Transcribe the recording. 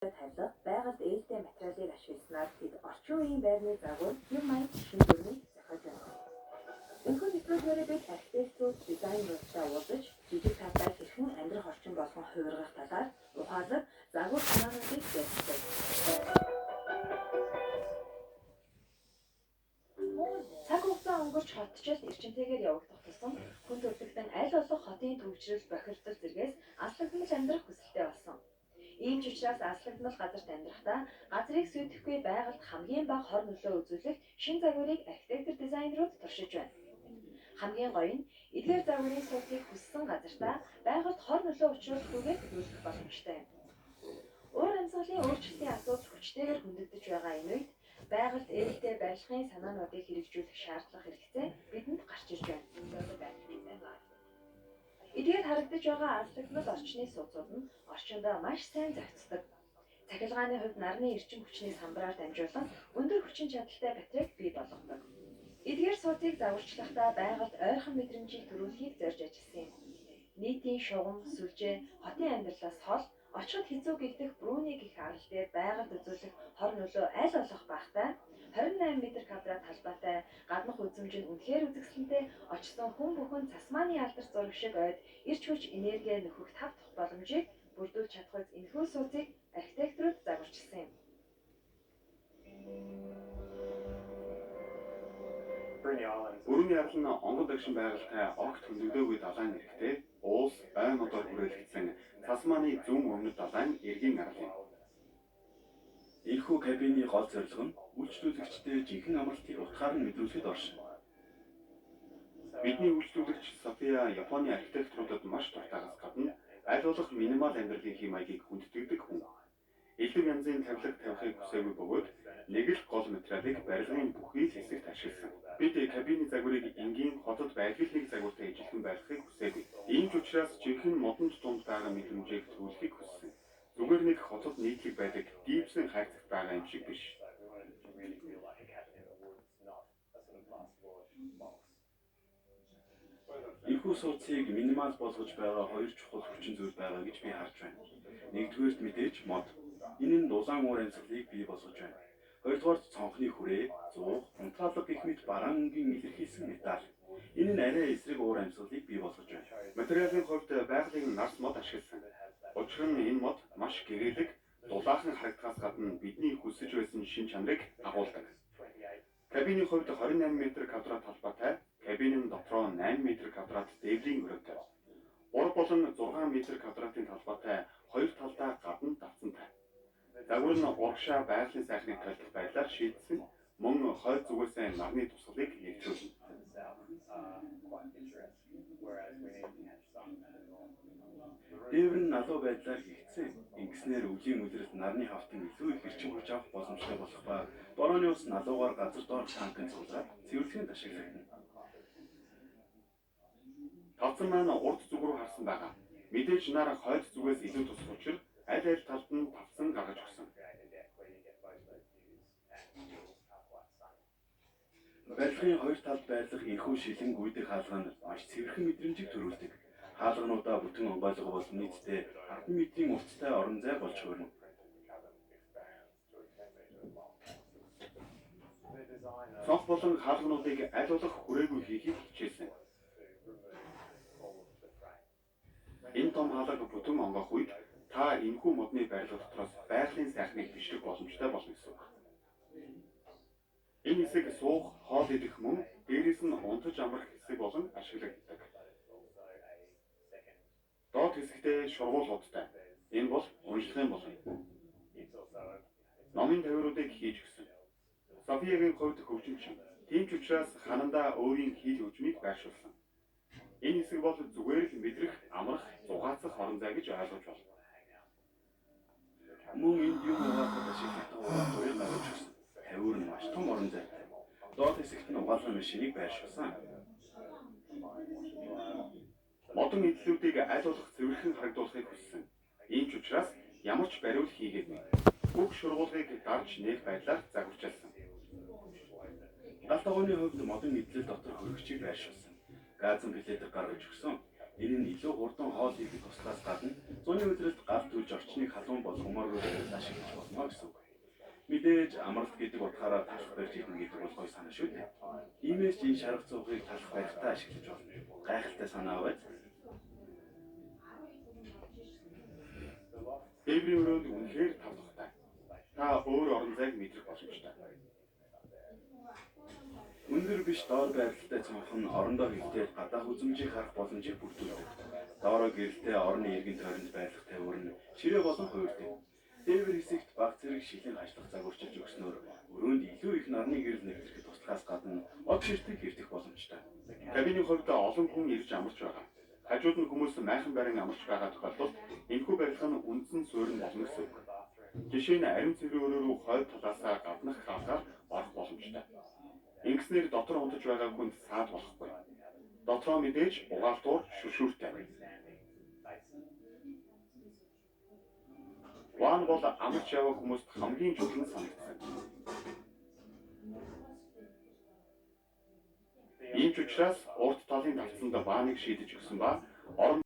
Тавилга байгальд ээлтэй материалыг ашигласнаар тэд орчин үеийн байрны загвар, хэв маяг, шинэ дүрмийг зохиож байна. Энэхүү нэвтрүүлгээрээ бид архитектууд, дизайнеруудтай уулзаж, жижиг талбайг хэрхэн амьдрах орчин болгон хувиргах талаар ухаалаг загвар санаануудыг ярилцъя. Цаг хугацаа өнгөрч хотчилд эрчимтэйгээр явагдах тусам хүн төрөлхтөн аль болох хотын түгжрэл, бохирдол зэргээс алслагдмал амьдрах хүсэлтэй болсон. Ийм ч учраас алслагдмал газарт амьдрахдаа газрыг сүйтгэхгүй байгальд хамгийн бага хор нөлөө үзүүлэх шинэ загварыг архитектор дизайнерууд туршиж байна. Хамгийн гоё нь эдгээр загварын сууцыг хүссэн газартаа байгальд хор нөлөө учруулахгүйгээр төлөвлөх боломжтой юм. Уур амьсгалын өөрчлөлтийн асуудал хүчтэйгээр хөндөгдөж байгаа энэ үед байгальд ээлтэй барилгын санаануудыг хэрэгжүүлэх шаардлага хэрэгцээ бидэнд гарч ирж байна. Эдгээр харагдаж байгаа алслагдмал орчны сууцууд нь орчиндөө маш сайн зохицдог. Цахилгааны хувьд нарны эрчим хүчний самбараар дамжуулан өндөр хүчин чадалтай батарейг бий болгодог. Эдгээр сууцыг загварчлахдаа байгальд ойрхон мэдрэмжийг төрүүлэхийг зорж ажилласан юм. Нийтийн шугам, сүлжээ, хотын амьдралаас хол очиход хэцүү гэгдэх Бруни гэх арал дээр байгальд үзүүлэх хор нөлөө аль болох багатай 28 м квадрат талбайтай гаднах үзэмж нь үнэхээр үзэсгэлэнтэй очсон хүн бүхэн Тасманы алдарт зураг шиг ойд эрч хүч энерги нөхөх тав тухай боломжийг бүрдүүлж чадах энэхүү сууцыг архитекторууд загварчилсан юм. Бүрүний арал нь онгон дагшин байгальтай огт хөндөгдөөгүй далайн эрэгтэй уус ой модоор хүрээлэгдсэн Тасманы зүүн өмнөд далайн эргийн арал юм. Энэхүү кабины гол зорилго нь үйлчлүүлэгчдээ жинхэнэ амралтыг утгаар нь мэдрүүлэхэд оршино. Бидний үйлчлүүлэгч София Японы архитекторуудад маш дуртайгаас гадна аль болох минимал амьдралын хэв маягийг хүндэтгэдэг хүн. Элдэв янзын тавилга тавихыг хүсээгүй бөгөөд нэг л гол материалыг барилгын бүхий л хэсэгт ашигласан. Бид кабины загварыг энгийн хотод байдаг л нэг загвартай ижилхэн байлгахыг хүсээгүй. Ийм ч учраас жинхэнэ модонд дунд байгаа мэдрэмжийг төрүүлэхийг хүссэн. Зүгээр нэг хотод нийтлэг байдаг гипсийн хайрцагт байгаа юм шиг биш. Энэхүү сууцыг минимал болгож байгаа хоёр чухал хүчин зүйл байгаа гэж би харж байна. Нэгдүгээрт мэдээж мод. Энэ нь дулаан уур амьсгалыг бий болгож байна. Хоёрдугаарт цонхны хүрээ, зуух, унтраалга гэх мэт бараан өнгийн илэрхийлсэн металл. Энэ нь арай эсрэг уур амьсгалыг бий болгож байна. Материалын хувьд байгалийн нарс мод ашигласан. Учир нь энэ мод маш гэрэлэг, дулаахан харагдахаас гадна бидний хүсэж байсан шинж чанарыг агуулдаг. Кабины хувьд 28 м квадрат талбайтай, кабин нь дотроо 8 м квадрат дээврийн өрөөтэй. 3 болон 6 м квадратын талбайтай хоёр талдаа гадна давцантай. Загвар нь урагшаа байгалийн сайхныг толдох байдлаар шийдсэн мөн хойд зүгээсээ нарны тусгалыг нэвтрүүлнэ. Дээвэр нь налуу байдлаар хийгдсэн. Ингэснээр өвлийн улиралд нарны хавтан илүү их эрчим хүч авах боломжтой болох ба борооны ус налуугаар газар доорх танканд цуглаад цэвэрлэгэнд ашиглагдана. Тавцан маань урд зүг рүү харсан байгаа. Мэдээж нар хойд зүгээс илүү тусах учир аль аль талд нь тавцан гаргаж өгсөн. Барилгын хоёр талд байрлах энэхүү шилэн гүйдэх хаалга нь маш цэвэрхэн мэдрэмжийг төрүүлдэг. Хаалгануудаа бүтэн онгойлгох бол нийтдээ 10 метрийн урттай орон зай болж хуурна. Цонх болон хаалгануудыг аль болох хүрээгүй хийхийг хичээсэн. Энэ том хаалга бүтэн онгойх үед та энэхүү модны барилга дотроос байгалийн сайхныг бичлэх боломжтой болно гэсэн үг. Энэ хэсэг суух, хоол идэх мөн дээрээс нь унтаж амрах хэсэг болон ашиглагддаг. Доод хэсэгтээ шургуулгуудтай. Энэ бол уншлагын болон номын тавиуруудыг хийж өгсөн. Софиягийн хувьд хөгжимчин. Тийм ч учраас ханандаа өөрийн хэл хөгжмийг байршуулсан. Энэ хэсэг бол зүгээр л мэдрэх, амрах, зугаацах орон зай гэж ойлгож байна. Мөн энд юм угаахад ашиглагдах угаалгыг гаргаж өгсөн. Тавиур нь маш том орон зайтай. Доод хэсэгт нь угаалгын машиныг байршуулсан. Модон эдлүүдийг аль болох цэвэрхэн харагдуулахыг хүссэн. Ийм ч учраас ямар ч бариул хийгээгүй. Бүх шургуулгыг дарж нээх байдлаар загварчилсан. Гал тогооны хувьд модон эдлэл дотор хөргөчийг байршуулсан. Газан плитер гаргаж өгсөн. Энэ нь илүү хурдан хоол хийхэд туслахаас гадна зуны улиралд гал түлж орчныг халуун болгомооргүй байвал ашиглаж болно гэсэн үг. Мэдээж амралт гэдэг утгаараа талх барьж идэнэ гэдэг бол гоё санаа шүү дээ. Иймээс ч энэ шарга цонхыг талх барихтаа ашиглаж болно. Гайхалтай санаа байз. Дээврийн өрөөнд үнэхээр тав тухтай. Та өөр орон зайг мэдрэх боломжтой. Өндөр биш доор байралтай цонх нь орондоо хэвтээд гадаах үзмжийг харах боломжийг бүрдүүлдэг. Доороо гэрэлтэй орны эргэн тойронд байрлах тавиур нь ширээ болон хувирдаг. Дээвэр хэсэгт бага зэрэг шилэн ажиллах загварчилж өгснөөр өрөөнд илүү их нарны гэрэл нэвтрэхэд туслахаас гадна од ширтэг хэвтэх боломжтой. Кабины хувьд олон хүн ирж амарч байгаа. Хажууд нь хүмүүс майхан байран амарч байгаа тохиолдолд энэхүү барилга нь үндсэн суурь нь болно гэсэн үг. Жишээ нь ариун цэврийн өрөө рүү хойд талаасаа гаднах хаалгаар орох боломжтой. Ингэснээр дотор унтаж байгаа хүнд саад болохгүй. Дотроо мэдээж угаалтуур шүршүүртэй. Ванн бол амарч яваа хүмүүст хамгийн чухал нь санагдсан. Ийм ч учраас урд талын тавцанд ванныг шийдэж өгсөн ба орон